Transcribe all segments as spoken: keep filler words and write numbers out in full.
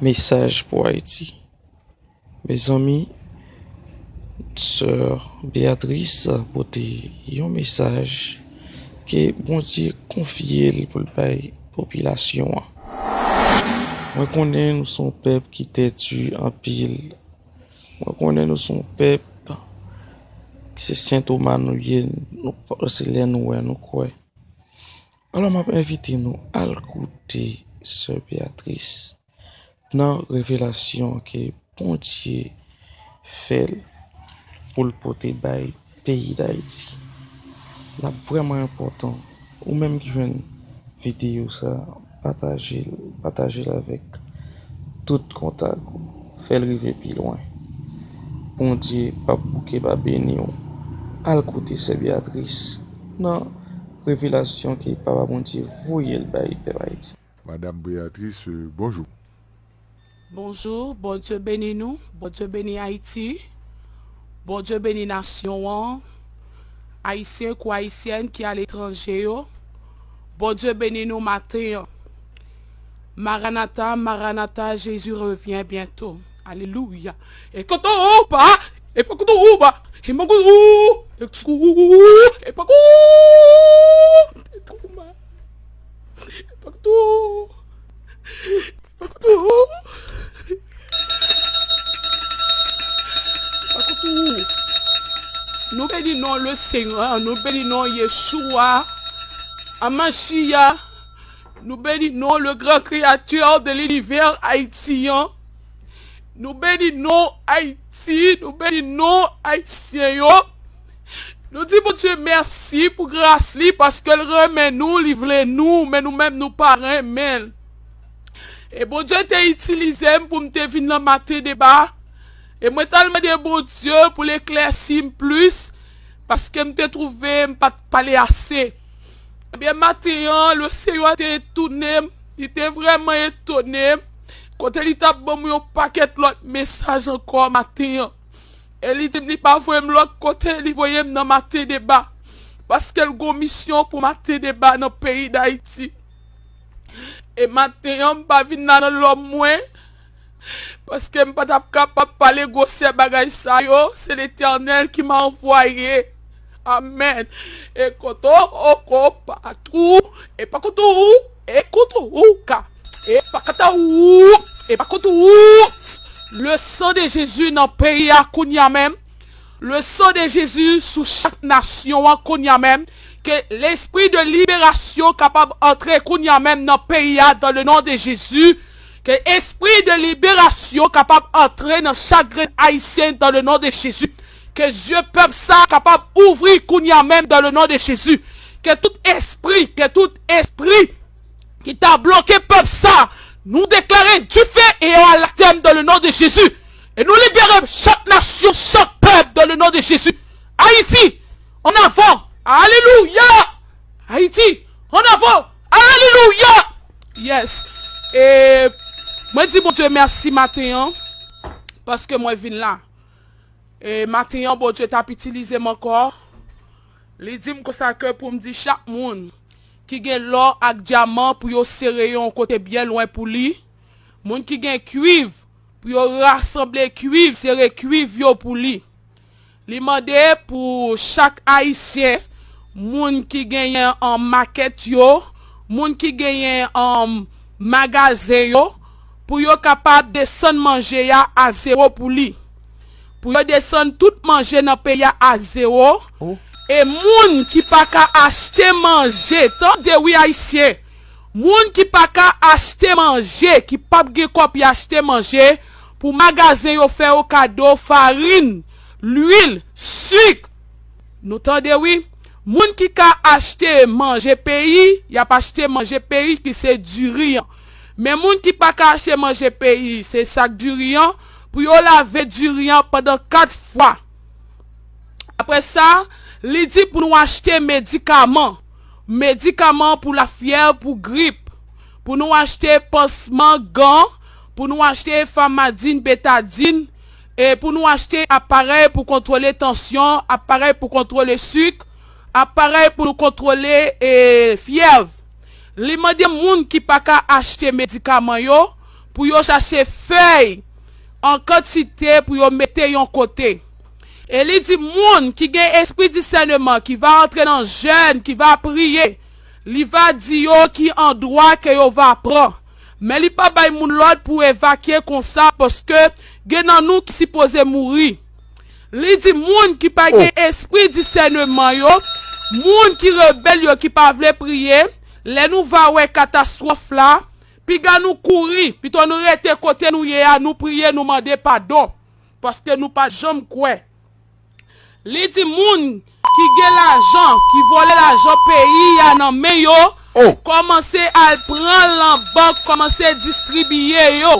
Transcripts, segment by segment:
Mesaj pou Ayiti. Mezanmi, sè Beatrice pote yon mesaj ke Bondye konfye l pou l bay popilasyon an. Mwen konnen nou se yon pèp ki tèti anpil. Mwen konnen nou se yon pèp ki se Sen Toma nou ye, nou, se lè nou wè, nou kwè. Alò, m ap envite nou al koute sè Beatrice nan revelasyon ke Bondye fè l pou l pote bay peyi Dayiti. L ap vrèman enpòtan. Ou menm ki jwenn videyo sa, pataje l, pataje l avèk tout kontak ou. Fè l rive pi lwen. Bondye p ap bouke, p ap beni w. Al koute sè Beatrice nan revelasyon ke Papa Bondye voye l bay pèp Ayiti. Madam Beatrice, euh, bonjou. Bonjou, Bondye beni nou, Bondye beni Ayiti, Bondye beni nasyon an, Ayisyen kou Ayisyèn ki aletranje yo, Bondye beni nou maten an. Maranata, Maranata, Jésus revient bientôt. Alelouya. E koto ou pa, e pa koto ou pa, e pa koto ou, e pa koto ou, e pa koto ou, e pa koto ou. Nou beni non le Seigneur, nou beni non Yeshua, Amashia, nou beni non le grand créateur de l'univers haïtien. Nou beni non Ayiti, nou beni non Ayisyen yo. Nou di Bondye mèsi pou gras li, paske l renmen nou, li vle nou, men nou menm nou pa renmen l. E Bondye te itilize m pou m te vin nan maten deba. E mwen t al mande Bondye pou l eklèsi m plis, paske m te twouve m pa t pale ase. Ebyen, maten an, le Seyè te etone m, li te vrèman etone m, kote li t ap ban m yon pakèt lòt mesaj ankò maten an. E li di m li pa voye m lòt kote, li voye m nan maten deba. Paske l gon misyon pou maten deba nan peyi Dayiti. E maten an, m pa vin la nan lòm mwen, paske m pa t ap kapab pale gwosè bagay sa yo. Se Letènèl ki m a anvwaye. Amèn. E koto oko patou, e pa koto ou, e koto ou ka, e pa kata ou, e pa koto ou. Le sang de Jésus nan peyi a kounye a menm. Le sang de Jésus sou chak nasyon an kounye a menm. Ke lespri de liberasyon kapab antre kounye a menm nan peyi a, dans le nom de Jésus. Ke espri de liberasyon kapab antre nan chak grenn ayisyen, dans le nom de Jésus. Ke zye pèp sa kapab ouvri kounye a menm, dans le nom de Jésus. Ke tout espri, ke tout espri ki ta bloke pèp sa, nou deklare dife e anatèm dans le nom de Jésus. E nou libere chak nasyon, chak pèp dans le nom de Jésus. Ayiti, en avant. Alelouya. Ayiti, en avant. Alelouya. Yes. E mwen di Bondye mèsi maten an, paske mwen vin la. E maten an, Bondye t ap itilize m ankò. Li di m konsa ke pou m di chak moun ki gen lò ak dyaman pou yo sere yo yon kote byen lwen pou li. Moun ki gen kwiv, pou yo rasanble kwiv, sere kwiv yo pou li. Li mande pou chak Ayisyen, moun ki genyen an makèt yo, moun ki genyen an magazen yo, pou yo kapab desann manje a a zewo pou li. Pou yo desann tout manje nan peyi a a zewo. Oh. E moun ki pa ka achte manje, tande wi Ayisyen, moun ki pa ka achte manje, ki p ap gen kòb pou y achte manje, pou magazen yo fè yo kado farin, lwil, sik. Nou tande wi. Moun ki ka achte manje peyi, y ap achte manje peyi ki se diri an. Men moun ki pa ka achte manje peyi, se sak diri an, pou yo lave diri an pandan kat fwa. Apre sa, li di pou nou achte medikaman. Medikaman pou lafyèv, pou grip. Pou nou achte pansman, gan. Pou nou achte famadin, betadin. E pou nou achte aparèy pou kontwole tansyon, aparèy pou kontwole sik, aparèy pou nou kontwole, e, fyèv. Li mande moun ki pa ka achte medikaman yo pou yo chache fèy an kantite pou yo mete yon kote. E li di, moun ki gen espri disèneman, ki va antre nan jèn, ki va priye, li va di yo ki andwa ke yo va pran. Men li pa bay moun lòd pou evakye konsa, paske gen nan nou ki sipoze mouri. Li di, moun ki pa gen espri disèneman yo, moun ki rebèl yo, ki pa vle priye, lè nou va wè katastwòf la, piga nou kouri, pito nou rete kote nou ye a, nou priye, nou mande padon, paske nou pa janm kwè. Li di, moun ki gen lajan, ki vòlè lajan peyi a nan men yo, kòmanse al pran l nan bank, kòmanse distribiye yo.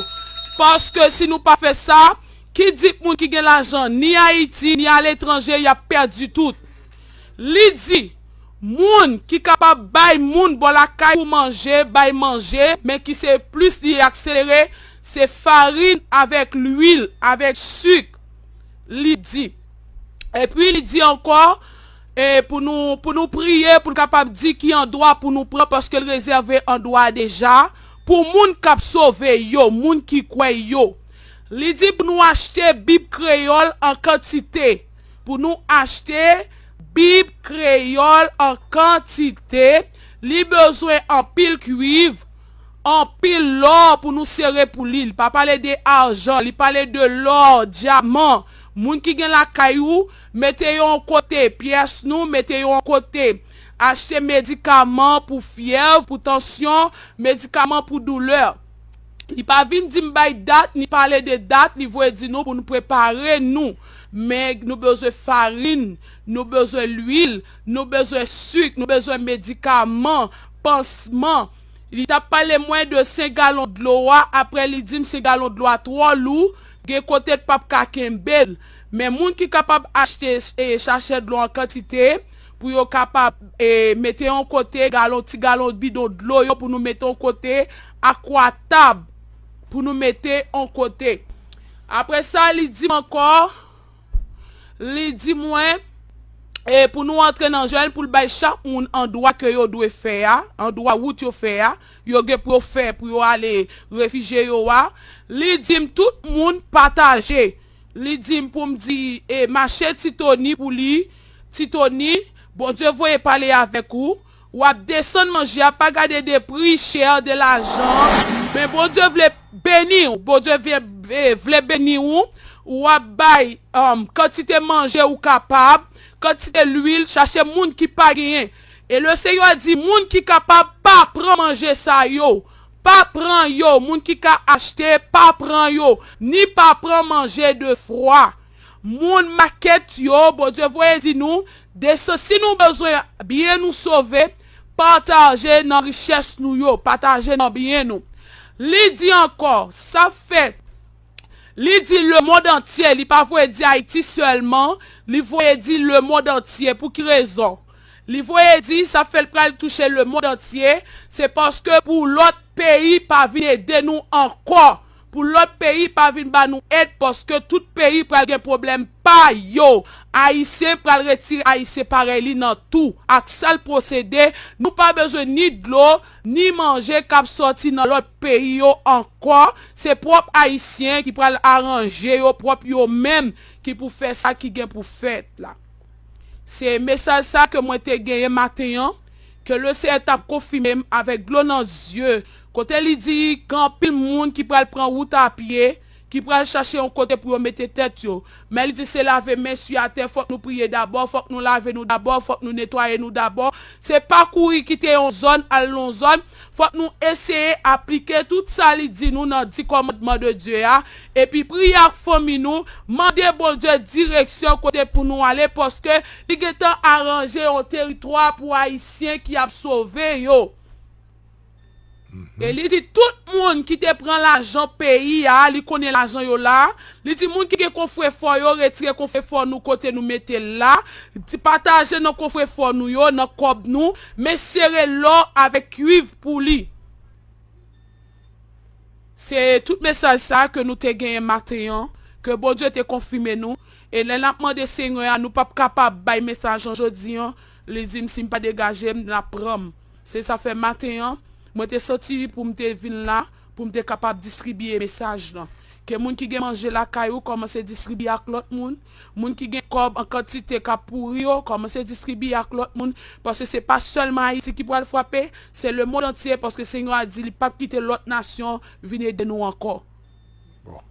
Paske si nou pa fè sa, ki di k moun ki gen lajan ni Ayiti, ni aletranje, y ap pèdi tout. Li di, moun ki kapab bay moun bò lakay pou manje, bay manje, men ki se plis li akselere, se farin avèk lwil, avèk sik, li di. Epi li di ankò, e pou nou, pou nou priye, pou n kapab di ki andwa pou nou pran, paske l rezève andwa deja pou moun k ap sove yo, moun ki kwè yo. Li di pou nou achte Bib kreyòl an kantite. Pou nou achte Bib kreyòl an kantite, li bezwen anpil kwiv, anpil lò pou nou sere pou li. Li pa pale de ajan, li pale de lò, dyaman. Moun ki gen lakay ou, mete yo yon kote, pyès nou, mete yo yon kote. Achte medikaman pou fyèv, pou tansyon, medikaman pou doulè. Li pa vin di m bay dat, ni pale de dat, li voye di nou pou nou prepare nou. Men nou bezwen farin, nou bezwen lwil, nou bezwen sik, nou bezwen medikaman, pansman. Li t ap pale mwen de senk galon dlo a, apre li di m senk galon dlo a twò lou, gen kote l p ap ka kenbe l. Men moun ki kapab achte e sachè dlo an kantite, pou yo kapab e mete yon kote, galon, ti galon bidon dlo yo pou nou mete yon kote, akwatab pou nou mete yon kote. Apre sa, li di m ankò, li di mwen, e pou nou antre nan jèn, pou l bay chak moun andwa ke yo dwe fè a, andwa wout yo fè a, yo gen pou yo fè, pou yo ale refijye yo a. Li di m tout moun pataje. Li di m pou m di, e, mache Ti Toni pou li, Ti Toni, Bondye voye pale avèk ou, w ap desann manje a, pa gade de pri chè, de lajan, men Bondye vle beni w, Bondye vle, e, vle beni w, w ap bay, um, kantite manje ou kapab, kantite lwil, chache moun ki pa genyen. E Lesenyè di, moun ki kapab pa pran manje sa yo, pa pran yo, moun ki ka achte, pa pran yo, ni pa pran manje de fwa. Moun makèt yo, Bondye voye di nou, desann, si nou bezwen byen nou sove, pataje nan richès nou yo, pataje nan byen nou. Li di ankò, sa fè, li di lemonn antye, li pa voye di Ayiti sèlman, li voye di lemonn antye. Pou ki rezon? Li voye di, sa fè l pral touche lemonn antye, se paske pou lòt peyi pa vin ede nou ankò, pou lòt peyi pa vin ba nou èd, paske tout peyi pral gen pwoblèm pa yo. Ayisyen pral retire Ayisyen parèy li nan tou, ak sa l posede. Nou pa bezwen ni dlo, ni manje k ap sòti nan lòt peyi yo ankò. Se pwòp Ayisyen ki pral aranje yo pwòp yo menm, ki pou fè sa ki gen pou fèt la. Se mesaj sa ke mwen te genyen maten an, ke Lesenyè t ap konfime m avèk dlo nan zye, kote li di gen anpil moun ki pral pran wout a pye, ki pral chache yon kote pou yo mete tèt yo. Men li di se lave men sou atè, fòk nou priye dabò, fòk nou lave nou dabò, fòk nou netwaye nou dabò. Se pa kouri kite yon zòn al yon zòn, fòk nou eseye aplike tout sa li di nou nan di kòmandman de Dye a, epi priye ak fanmi nou, mande Bondye direksyon kote pou nou ale, paske li gentan aranje yon teritwa pou Ayisyen ki ap sove yo. E li di tout moun ki te pran lajan peyi a, li konnen lajan yo la. Li di moun ki gen kofrefò yo, retire kofrefò nou kote nou mete l la. Di pataje nan kofrefò nou yo, nan kòb nou, men sere lò avèk kwiv pou li. Se tout mesaj sa ke nou te genyen maten an, ke Bondye te konfime nou. E lè n ap mande Senyè a, nou p ap kapab bay mesaj an jodi an, li di m si m pa degaje m, l ap pran m. Se sa fè maten an, mwen te santi pou m te vin la, pou m te kapab distribye mesaj lan. Ke moun ki gen manje lakay ou kòmanse distribye ak lòt moun. Moun ki gen kòb an kantite k ap pouri yo, kòmanse distribye ak lòt moun. Paske se pa sèlman Ayiti ki pral frape, se lemonn antye, paske Senyè a di li p ap kite lòt nasyon vin ede nou ankò. Bon.